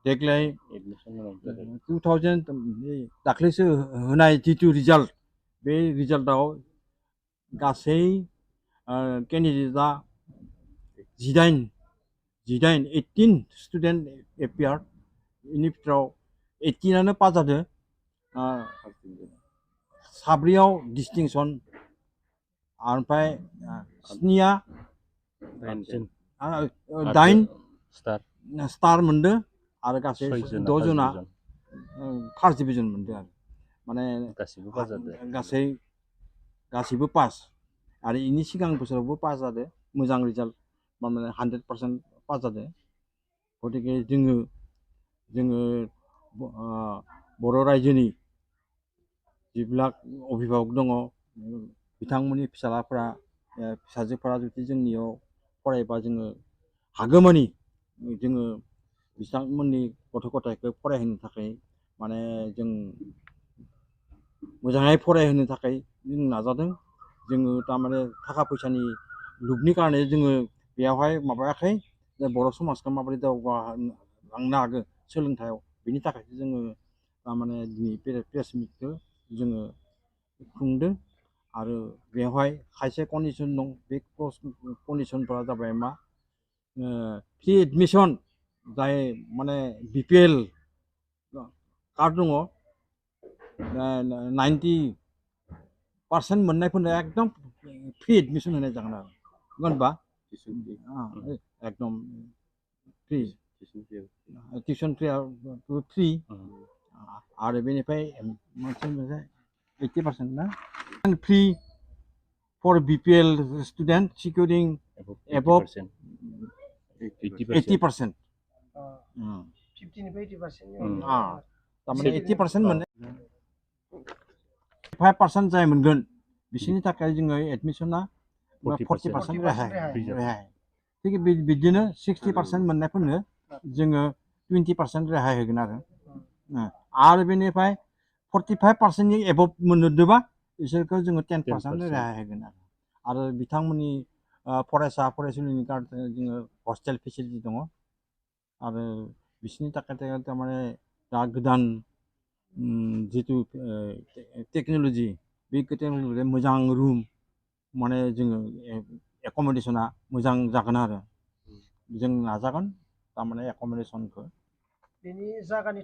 देग्लाय एडमिसन होनाय 2000 दाख्लैसो होनाय जितु रिजाल्ट बे रिजाल्टआव गासै केन्डिडेटआ 18 स्टुडेन्ट एपियार बेनि भितराव 18आनो पास जादों साब्रैयाव डिस्टिंसन ओमफ्राय 7आ 8 स्टार मोनदों आरो गासै 6 जना फार्स्ट डिभिजन मोनदों आरो माने गासैबो पास आरो इनि सिगां बोसोरावबो पास जादों मोजां रिजाल्ट माने 100% पास जादों गतिके जोङो बर' रायजोनि जिबिलाक अभिभाबक दङ बिथांमोननि फिसाजोफोरा जुदि जोंनियाव फरायबा जोङो हागौमानि जोङो बिथांमोननि गथ' गथायखौ फरायहोनो थाखाय माने जों मोजाङै फरायहोनो थाखाय जों नाजादों जोङो थारमाने थाखा फैसानि लुबनि कारणे जोङो बेयावहाय माबायाखै बर' समाजखौ माबोरै दावगालांनो हागोन सोलोंथायाव बेनि थाखायसो जोङो थारमाने दिनै प्रेस मिटखौ जोङो खुंदों आरो बेवहाय खायसे कन्डिसन दं बे कन्डिसनफोरा जाबाय मा फ्रि एडमिसन जाय माने BPL कार्ड दङ 90% मोननायफोरनो एकदम फ्रि एडमिसन होनाय जागोन आरो नङा होनबा एकदम फ्रि टिउसन फ्रि आरो बेनिफ्राय मोनसे 80% ना free for BPL student securing above 80% 50% तारमाने 80% मोननाय 5% जाय मोनगोन बिसोरनि थाखाय जोङो एडमिसना 40% रेहाय थिग बिदिनो 60% मोननायफोरनो जोङो 20% रेहाय होगोन आरो बेनिफ्राय 45%नि एबभ मोनदोंबा बिसोरखौ जोङो 10% रेहाय होगोन आरो बिथांमोननि फरायसा फरायसुलिनि थाखाय जोङो हस्टेल फेसिलिटि दङ आरो बिसोरनि थाखाय थारमाने दा गोदान जितु टेक्न'लजि बे टेक्न'लजिया मोजां रुम माने जोङो एकमडेसना मोजां जागोन आरो जों नाजागोन तारमाने एकमडेसनखौ बेनि जायगानि